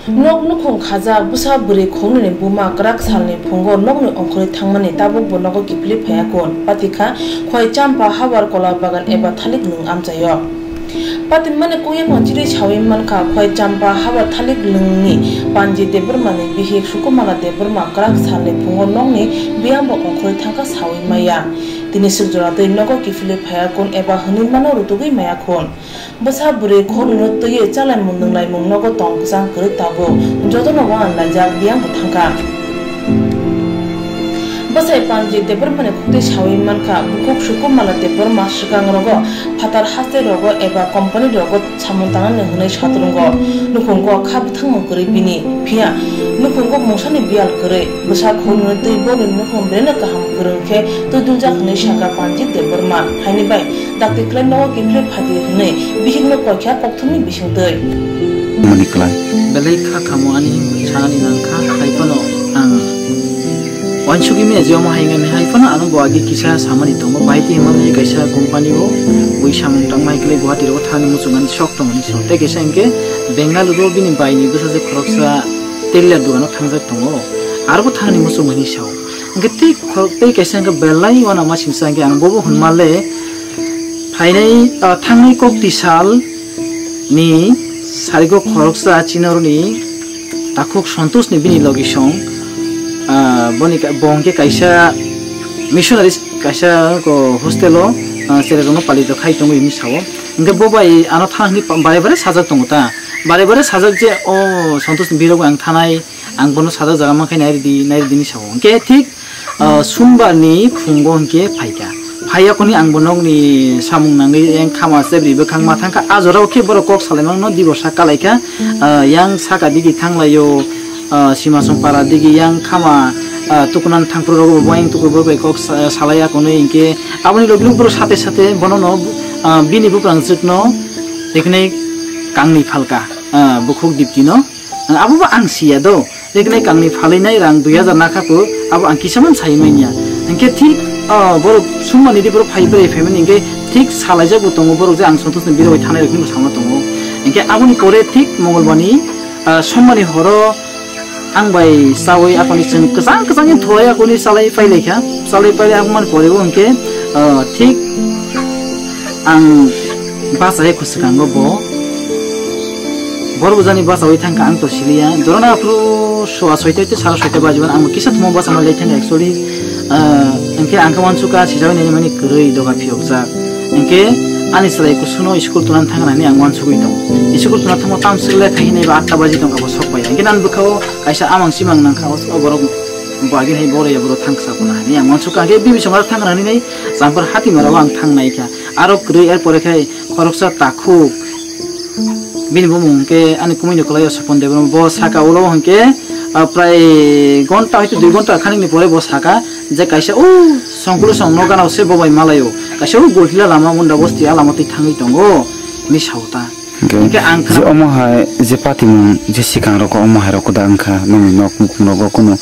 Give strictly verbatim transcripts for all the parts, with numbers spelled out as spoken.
Nok nukhung khajak bwsa bwrwi khoroknwini buma kwrak salni phungo nokni ongkhorwi thangmani tabukbo nogo kiphilwi phaiya kun. Patikha khwai champa habar kola bagan eba thalik nwng amchaio. Patimani kungyaphang chiri sawi mankha, khwai champa habar thalik nwngni Panji Debbarmani bihik Sukumala Debbarma kwrak salni phungo nokni biyangbo ongkhorwi thangkha sawi maya. Tini swk jora twi nogo kiphilwi phaiya kun eba hwnwi mano rutugwi maya khun. Bwsa bwrwi khoroknwino twiwi chalaimung nwnglaimung nogo tong kwchang kwrwi tabuk. Jotono uanlaijak biyangbo thangkha. Bwsai Panji Debbarmani khuktwi sawi mankha, bukhuk Sukumala Debbarma swkang rogo phatar haste rogo eba company rogo samung tangnani hwnwi satrwngo. Nukhungo kha bwthangmung kwrwi bini, phiya nukhungo mungsani biyal kwrwi. Bwsa khoroknwino twi bohrokni nukhung belai kaham kwrwng khe twi duljak hwnwi sakha Panji Debbarma. Haini bai Dakti khlai nogo kiphilwi phaidi hwnwi bihikno koikha kokthumni bisingtwi. Mani klai. Belai kha kamo ani sanani nangkha, hai phano ang uansugwi manya je omo hai wngmani, hai phano ano bo agi kisa samani tongo, bahai twi himani kaisa company o bui samung tangma hai khlai Guwahati rogo thani muchungmani sok tongmani sok. Tei kaisa hwnkhe Bengaluru o bini baini bwsajwk khoroksa tailor dogano thangjak tongo, aro bo thani muchungmani sao. Hwnkhe tei khorok tei kaisa hwnkhe belai uanama singsa hwnkhe ang bobo hwnma le phainai, ah, thangnai kokti sal ni sarigo khoroksa chinoroni takhuk Santosh ni bini logi song, ah, boni ka-, bo hwnkhe kaisa missionary kaisa ko hostel o, ah, cherai rokno palito khai tongo hwnwi sao. Hwnkhe bo bai ano thang hwnwi pa-, bare bare sajak tongo ta. Bare bare sajak je, "O Santosh ni birok ang thanai, ang bono sajak jaga mankhe nairidi, nairidi," hwnwi sao. Hwnkhe thik, ah, Sumbar ni phungo hwnkhe phaikha. Phaiya khoni ang bo nokni samung nangwi yang khama chebri bwkhang ma thangkha. A jorao khe borok kok salaimano dibosa kalaikha. Ah, yang saka digi thanglaio, ah, Simasong para digi yang khama, ah, tukunan thangphru rogo bo yang tukur bo bai kok sa-, salai akonwi hwnkhe aboni logi logi borok sate sate bono no, ah, bini buprang jwkno tiknai kangni phalka, ah, bukhuk diptino. Abo bo ang siya do. Tiknai kangni phalwi nai rang dui hajar nakha kho, abo ang kisa man sai manya. Hwnkhe thik, ah, borok Sumbar ni di borok phai phai phaimani hwnkhe thik salaijak bo tongo borok je ang Santosh ni birok bai thanai rok hinwi sama tongo. Hwnkhe aboni pore thik Mongolbar ni, ah, Sombar ni horo ang bai chawi akoni chwng kwchang kwchang khe thowai akoni chalai pailaikha. Chalai pailai aboni pore bo hwnkhe, ah, thik ang bachai kho swkango bo. Borok jani bachawi thangkha ang to siliya. Dorona aphuru soa soita tei sara soita bajiban ang kisa thumo bachama lai thangkha actually. Ah, hwnkhe ang khe uansukha sijak nini mani kwrwi doga phiyokjak. Hwnkhe ani chwrai kusuno school tuna thangna hinwi ang uansugwi tongo. School tuna thangma tamswk le khai hinwi ba atta baji tongkha bo sok bai. Hwnkhe nang bwkhao kaisa amang simang nangkha o borok bo agini hai borok ya borok thangsa phano hinwi ang uansukha. Hwnkhe bibisong aro thangna hinwi Champar Hatimara o ang thangnaikha. Aro kwrwi er pore khai khoroksa takhuk. Bini bumung hwnkhe ani kumui ni kwlai o Sopon Debbarma. Bo saka ulo hwnkhe, ah, prai gonta hoite dui gonta khanikni pore bo saka je kaisa o Songkulusong no gana o se bo bai malaio. Kaisa o Gohila lama Munda bosti a lama twi thangwi tongo hinwi sao ta. Hwnkhe hwnkhe ang je khna- omo hai je patimung je swkang rogo omo hai rok da wngkha nokni nok nukhung rogo kunu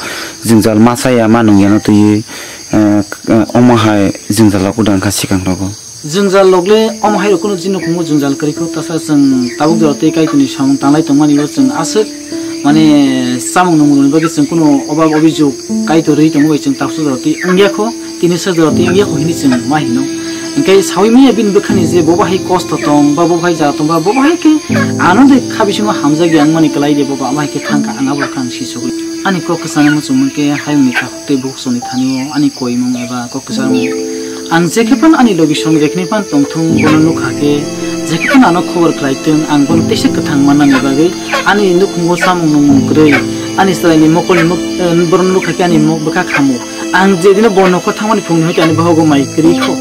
jwngjal ma chaya ma nungya no twiwi, eh, omo hai jwngjal rok da wngkha swkang rogo. Jwngjal logle omo hai rok kunu chini nukhungo jwngjal kwrwi kho, tasa chwng tabuk jora tei Kaitorni samung tanglai tongmani o chwng aswk, mane, chamung nungmung ni bagwi chwng kunu obab obijok Kaitor rwi tongwi chwng tabuk jora tei wngya kho, tini sa jora tei wngya kho hinwi chwng ma hino. Hwnkhe sawi manya bini bwkhani je bo bahai kosto tong ba bo bahai jara tong ba bo bahai khe ano de kha bisingo hamjak ya wngmani kwlai de bo ba bahai khe thangkha ang abo khe ang sisugwi. Ani kok kwchangni muchungmung khe hayungni takhuk tei bukhuk chwngni thani o ani koimung eba kok kwchangmung. Ang jekhe phano ani logi song jekhini phano tongthung bono nukha khe, jekhe phano ano khobor khlai tong, ang bono teisa kwthang mannani bagwi ani nukhungo chamung nungmung kwrwi, ani chwraini mokolni mok-, eh, bono nukha khe ani mok bwkha khamu. Ang jedino bo nokhor thangmani phungni hwnkhe ani bohogo mai kwrwi kho.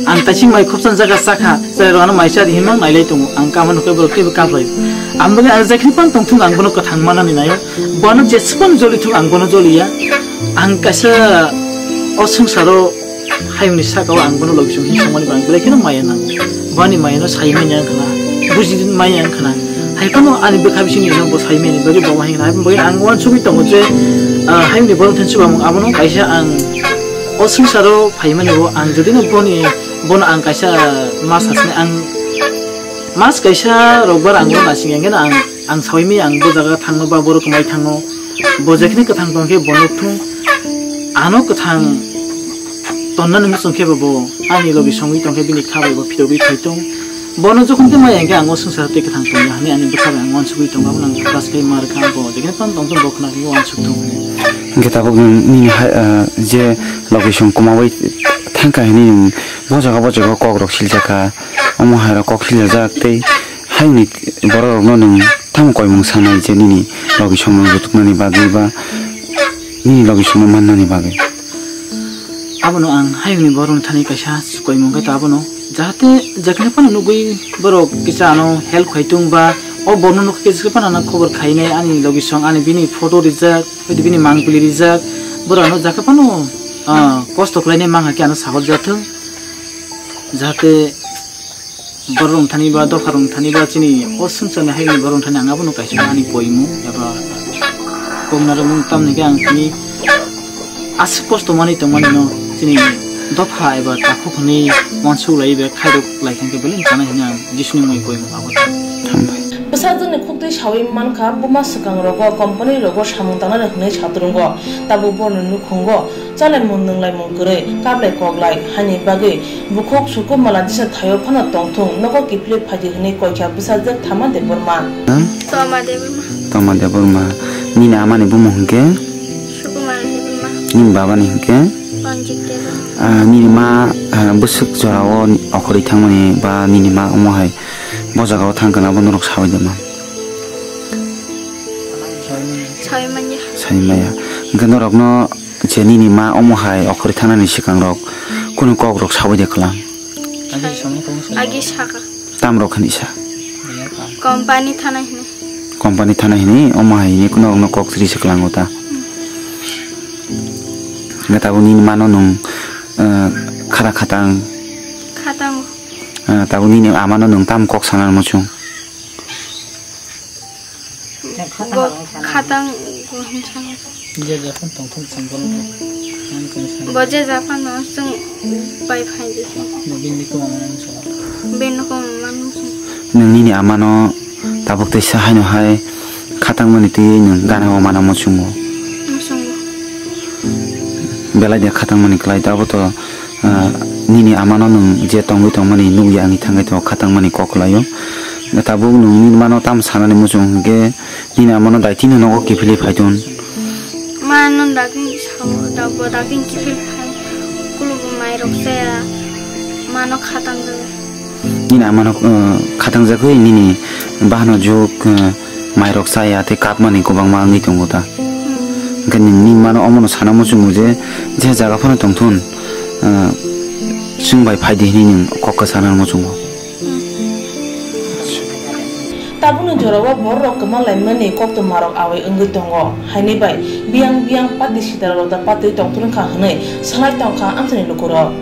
Ang taising mai khopsa jaga chakha, chwrairok ano mai cha di hinma nailai tongo. Ang kama nukhe borok teibo kaplai. Ang bagwi ang jekhini phano tongthung ang bono kwthang mannani naio. Bono jesukmani joli thung ang bono joliya. Ang kaisa o swngcharo hayungni saka o ang bono logisong hin songmani bang belai kheno maya nango. Bani maya no sai manya wngkhana, buji manya wngkhana. Hai phano ani bwkha bisingni no bo sai manya bagwi bo hai wngkhana. Hai bagwi ang uansugwi tongo je, ah, hayungni borok thani chubamung abono kaisa ang o swngcharo phaimani bo ang jodi no boni, bono ang kaisa ma sasne ang mas kaisa rokbar ang bono nasing ya, hwnkhe no ang Ang saui maya ang bo jaga thangno ba borok kwmai thangno, bo jekhne kwthang tong khe bo nuk thung, ano kwthang tonna nung chwng khe bo ani logi songwi tong khe bini kha bai bo phirogwi thai tong. Bono jokhon khe maya hwnkhe ang o swngchar tei kwthang tong ya hwnwi ani bwkha bai ang uansugwi tongo, abono ang focus khe ma rwkha, bo jekhne phano tong thung bo khna khe uansuk thung hwnwi. Hwnkhe tabuk nwng nini hai, ah, je logi song kwmaui thangkha hwnwi nwng bo jaga bo jaga kok rok siljak kha, omo hai rok kok siljajak tei hayungni borok rokno nwng tamo koimung sanai je nini logi songno rutuknani bagwi ba nini logi songno mannani bagwi? Abono ang hayungni borokni thani kaisa koimung khe ta abono, jahate jekhne phano nugwi borok kisa ano help khai tung ba o borokno nukha khe jekhne phano ano khobor khainai ani logi song ani bini photo rijak, hwdibini mangpili rijak, borok ano jaka phano, ah, kosto khlainai mangha khe ano sahor jathung, jahate borok wng thani ba dopha rwng thani ba chini o swngcharni hayungni borok wng thani ang abono kaisa ani koimung eba kokna rwmung tamni khe ang tini aswk kosto manwi tongmani no chini dopha eba takhuk hwnwi uansuk lai eba khairok lai kha khe belai wng thani hwnwi ang Jisuni mungwi koimung abo. Hambai. Bwsajwkni khuktwi saui mankha, buma swkang rogo company rogo samung tangnani hwnwi satrwngo, tabuk borokni nukhungo chalaimung nwnglaimung kwrwi, kaplai koklai, haini bagwi bukhuk suku mala disa thaio phano tongthung, nogo kiphilwi phaidi hwnwi koikha bwsajwk Thama Debbarma. Toma Debbarma. Toma Debbarma. Nini amani bumung hwnkhe? Sukumar Debbarma. Nini babani hwnkhe? Ranjit Debbarma. Ah, nini ma, ah, bwswk jorao okhorwi thangmani ba nini ma omo hai bo jagao thangkha na, bo norok saui de man? Saui manya. Saui maya. Hwnkhe norokno je nini ma omo hai okhorwi thangnani swkang rok kunu kok rok saui de kwlang? Agi saka. Tam rok hwnwi sa? Company thana hini. Company thana hini, omo hai hini norokno kok sri se kwlango ta? Hwnkhe tabuk nini mano nwng, eh, khara khatang? Khatang. Eh, tabuk nini amano nwng tam kok sana muchung? Bo khatang bo hinsa. Je japan tongthok chwng bono. Bo je japan no chwng bai phai di. Bini ko mano chwng. Bini ko mano chwng. Nwng nini amano tabuk teisa haino hai khatang mani twi nwng gana o mana muchungo. Muchungo. Belai de khatang mani kwlai tabuk to. Ah, nini amano nwng je tongwi tongmani nukya wngwi thangwi tongo, khatangmani kok kwlaio. Tabuk nwng nini mano tamo sanani muchung hwnkhe nini amano daitino nogo kiphilwi phaidun. Mano daging sao, da-, bo daging kiphil phai, kulubo mairok chaya, mano khatang jaga. Nini amano, ah, khatang jagwi nini bahano juk, ah, mairok chaya tei kapmani kwbangma wngwi tongo ta. Hmm. Hwnkhe nwng nini mano omono sana muchungo je, je jaga phano tongthun, ah, chwng bai phaidi hinwi nwng kok kwchana muchungo. Hmm. Tabukni jorao bororok kwma laimani koktwmarok awai wngwi tongo, haini bai biyang biyang pati sitararok da patwi tongthun wngkha hwnwi sanai tongkha amchaini lukurok.